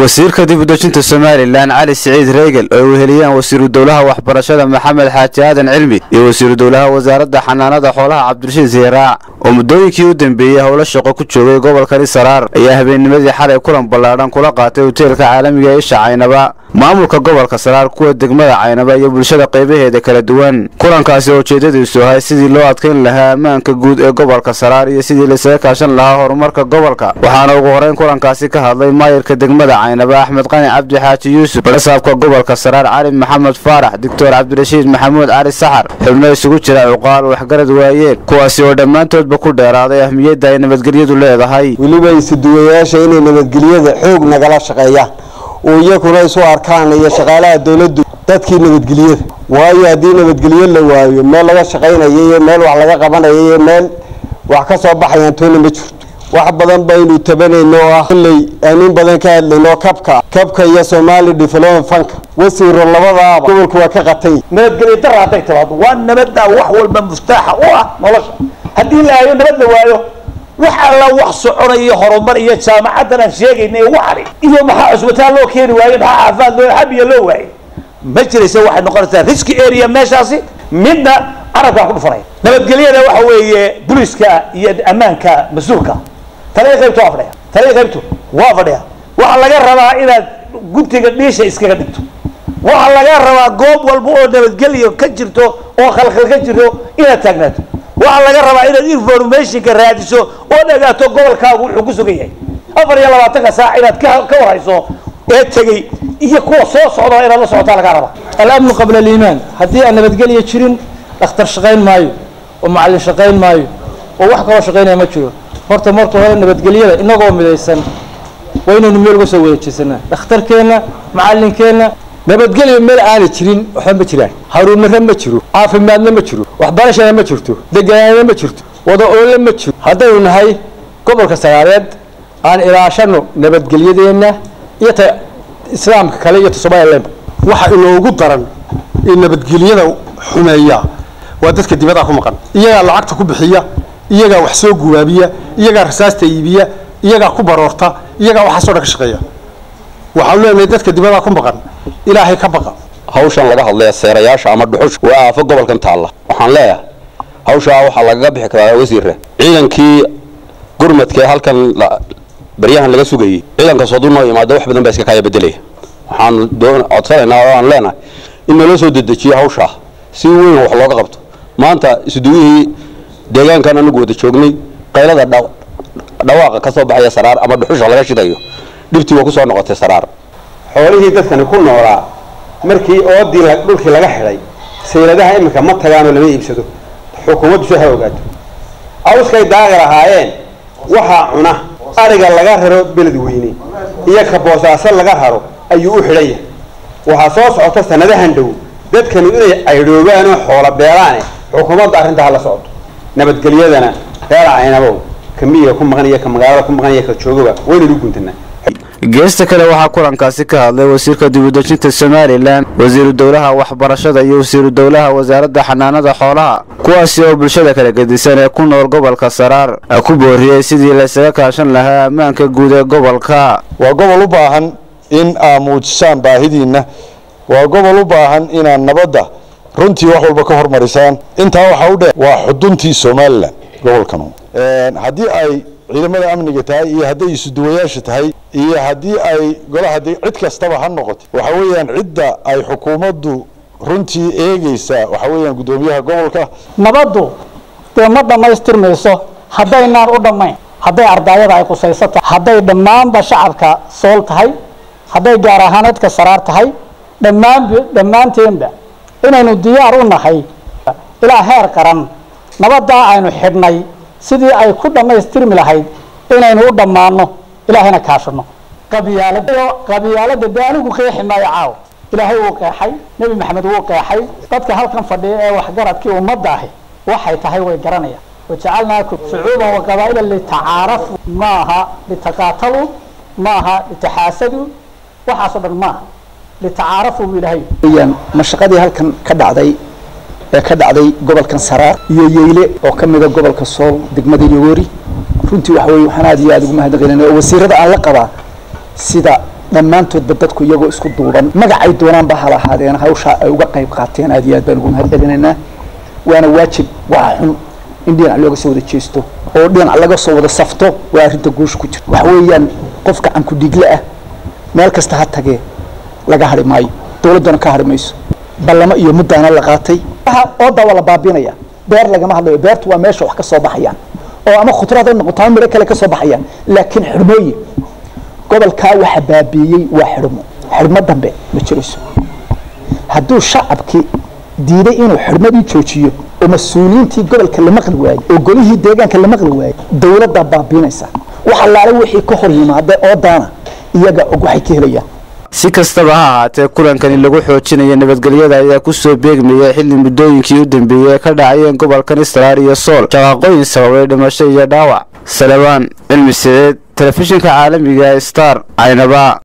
Wasiirka dib u dejinta Somaliland Cali Siciid Reegel oo ay weheliyaan wasiiru dowlaha waxbarashada Maxamed Xaaji Aadan Cilmi iyo wasiiru dowlaha wasaaradda xanaanada xoolaha Cabdirashiid Siiraac oo muddooyinkii u dambeeyey howlo shaqo ku joogay gobolkani Saraar ayaa habeennimadii xalay kulan ballaadhan kula qaatay hoteelka caalamiga ee Isha Caynaba maamulka gobolka Saraar, kuwa degmada Caynaba iyo bulshada qaybaheeda kala duwan. Kulankaasi oo ujeedadiisu ahay sidii loo adkeyn lahaa ammaanka guud ee gobolka Saraar iyo sidii laisaga kaashan lahaa horumarka gobolka. Waxaana ugu horeyn kulankaasi ka hadlay maayirka degmada Caynaba Axmed Qani Cabdi Xaaji Yuusuf, barasaabka gobolka Saraar Cali Maxamed Faarax, Doctor Cabdirashiid Maxamuud Cali Saxar, xubno isugu jira cuqaal, waxgarad, waayeel, kuwaasi oo dhammaantoodba ku dheeraaday ahmiyadda ay nabadgelyadu leedahay. Weliba isuduwayaasha inay nabadgelyada xoog nagala shaqeeyaan oo iyakuna isu arkaan iyo shaqaalaha dowladdu dadkii nabadgelyada, waayo haddii nabadgelyo la waayo, meel laga shaqaynayo iyo meel wax laga qabanayo iyo meel wax ka soo baxayaan toona ma jirto. Wax badan baynu tabanayno oo ah kolley aanin badan ka hadlayno kabka iyo Somali Development Fundka. Wasiiro, labadaaba gobolku waa ka qatay. Nabadgelyo dara hadday timaado, waa nabadda wax walba muftaaxa u ah nolosha. Haddii la waayo, nabad la waayo, wax alla wax soconayo horumar iyo jaamacaddan aan sheegayna iyo waxani iyo maxaa cusbitaal loo keeni waaye, maxaa caafimaad loo xabiya loo waayey, ma jiraysa. Waxay noqonaysaa risk area meeshaasi. Midna carabkaa ku dhufanaya nabadgelyada waxa weeye booliiska iyo ammaanka mas-uulka. Taliya qaybtu waa fadhiya, taliya qaybtu waa fadhiya. Waxaa laga rabaa inaad guntiga dhiisha iskaga dhigto. Waxaa laga rabaa goob walba oo nabadgelyo ka jirto oo khalkhal ka jirto inaad taagnaato. Waxaa laga rabaa inaad informationka raadiso oo dhagaato gobolkaagu wuxuu ku sugan yahay 24-ka saac, inaad ka warhayso ee tegey iyo kuwa soo socda inaad la socotaa laga rabaa. الأمن قبل الإيمان. Haddii aan nabadgelyo jirin, dhakhtar shaqayn maayo oo macallin shaqayn maayo oo wax kaloo shaqaynaya ma jiro. Horta marka hore nabadgelyada inagoo midaysan waa inaynu meel uga soo wada jeesanaa, dhakhtarkeenna, macallinkeenna. Nabadgelyo meel aanay jirin waxba ma jiraan. Haruumarre ma jiro, caafimaadna ma jiro, waxbarashana ma jirto, deganaana ma jirto, wada oolle ma jiro. Haddaynu nahay gobolka Saraareed, aan ilaashano nabadgelyadeenna iyo ta Islaamka kale iyo ta Somaliland. Waxa inoogu daran ee nabadgelyada xumeeya waa dadka dibadda ku maqan. Iyagaa lacagta ku bixiya, iyagaa wax soo gubaabiya, iyagaa rasaasta iibiya, iyagaa ku baroorta, iyagaa waxaasoo dhan ka shaqeeya. Waxaan leenahay dadka dibadda ku maqan, Ilaahay ka baqa. Hawshan laga hadlaya, seerayaasha ama dhuxush, waa aafo gobolkan taalla. Waxaan leeyahay hawshaa waxaa lagaga bixi karaa, wasiire, ciidankii gurmadka ee halkan baryahan laga sugayey. Ciidankaas hadduu noo imaado, wax badan baa iska kaaya bedelaya. Waxaanu codsanaynaa oo aan leenahay in naloo soo dedejiyo hawshaa si weyn wax looga qabto. Maanta isuduwihii deegaankan anagu wada joognay, qaylada dhawaaqa ka soo baxaya Saraar ama dhuxusha laga shidayo, dhibtii waa ku soo noqotay Saraar. Xoolihii dadkani ku noolaa markii oodii dhulkii laga xidhay, sayladaha iminka ma tagaanoo lama iibsado. Xukuumaddu soo ha ogaato, cawskay daaqi lahaayeen waxaa cuna ariga laga raro Beledweyne iyo ka Boosaaso laga raro ayuu u xidhan yahay. Waxaa soo socota sanadahan dhow dadkani inay caydhoogaan oo xoola beelaane. Xukuumadda arrintaa hala socoto. Nabadgelyadana reer Caynabow, ka miyiga ku maqan iyo ka magaalada ku maqan iyo ka joogaba, waynaynu guntanaa. Geesta kale waxaa kulankaasi ka hadlay wasiirka dib u dejinta Somaliland, wasiiru dowlaha waxbarashada iyo wasiiru dowlaha wasaaradda xanaanada xoolaha, kuwaasi oo bulshada kala gedisan ee ku nool gobolka Saraar ku booriyey sidii laysaga kaashan lahaa ammaanka guud ee gobolka. Waa gobol u baahan in aa muujisaan baahidiinna. Waa gobol u baahan inaad nabadda runtii wax walba ka hormarisaan. Intaa waxaa u dheer, waa xuduntii Somaliland gobolkanu. Haddii ay ciidamada amniga tahay iyo hadday isuduwayaasha tahay iyo haddii ay golaha, cid kastaba ha noqoto, waxa weeyaan cidda ay xukuumaddu runtii eegeysaa waxa weeyaan guddoomiyaha gobolka. Nabaddu dee ma dhammaystirmayso haddaynaan u dhammayn, hadday ardaayada ay qusayso tahay, hadday dhammaanba shacabka Sool tahay, hadday gaar ahaan dadka Saraar tahay, dhammaanb dhammaanteenba inaynu diyaar u nahay ilaa heer qaran nabaddaa aynu xidhnay sidii ay ku dhammaystirmi lahayd inaynu u dhammaanno, Ilaahayna kaashano. Qabyaalada dee anigu qeexi maayo caaw. Ilaahay wuu qeexay, Nebi Maxamed wuu qeexay. Dadka halkan fadhiya ee waxgaradkii ummadda ahi waxay tahay way garanayaan. وجعلناكم شعوبا وقبائل لتعارفوا, maaha litaqaataluu, maaha litixaasaduu, waxaasoo dhan maaha. Litacaarafuu buu Ilaahay. Weyaan mashaqadii halkan ka dhacday ee ka dhacday gobolkan Saraar iyo Yeyle oo ka mida gobolka Sool, degmada Yogoori, runtii waxa weye waxaan aad iyo aad ugu mahadnaqaynaa oo wasiirada aan la qabaa sida Dhammaantoodba dadku iyagoo isku duuban, magacay doonaanba hala ahaadeen, hawshaa ay uga qayb qaateen aad iyo aad baan ugu mahad celinaynaa. Waana waajib. Waa xun in dhinac looga soo wada jeesto oo dhinac laga soo wada safto. Waa arrinta guusha ku jirta. Waxa weeyaan qofka cankudhiigle ah meel kasta ha tagee, laga hari maayo, dowladduna ka hari mayso. Ballamo iyo muddaana la qaatay. Oodaa waa la baabinaya. Beer lagama hadlayo. Beertu waa meesha wax ka soo baxayaan, oo ama khudraad ha noqoto ama midho kale ka soo baxayaan, laakiin xidhmooyin gobolkaa waxa baabiiyey waa xidhmo. Xidhmo dambe ma jirayso. Hadduu shacabkii diiday inuu xidhmadii joojiyo, oo mas-uuliyiintii gobolka la maqli waayey, oo golihii deegaanka la maqli waayey, dowladdaa baabiinaysa. Wax allaale wixii ka hor yimaada oodaana iyaga og waxay ka helayaan. Si kastaba ha ahaatee, kulankani lagu xoojinaya nabadgelyada ayaa kusoo beegmaya xilli muddooyinkii u dambeeyey ee ka dhacayeen gobolkan Saraar iyo Sool shaqaaqooyin sababay dhimasho iyo dhaawac. Salabaan Cilmi Siciid, telefishinka caalamiga Star, Caynaba.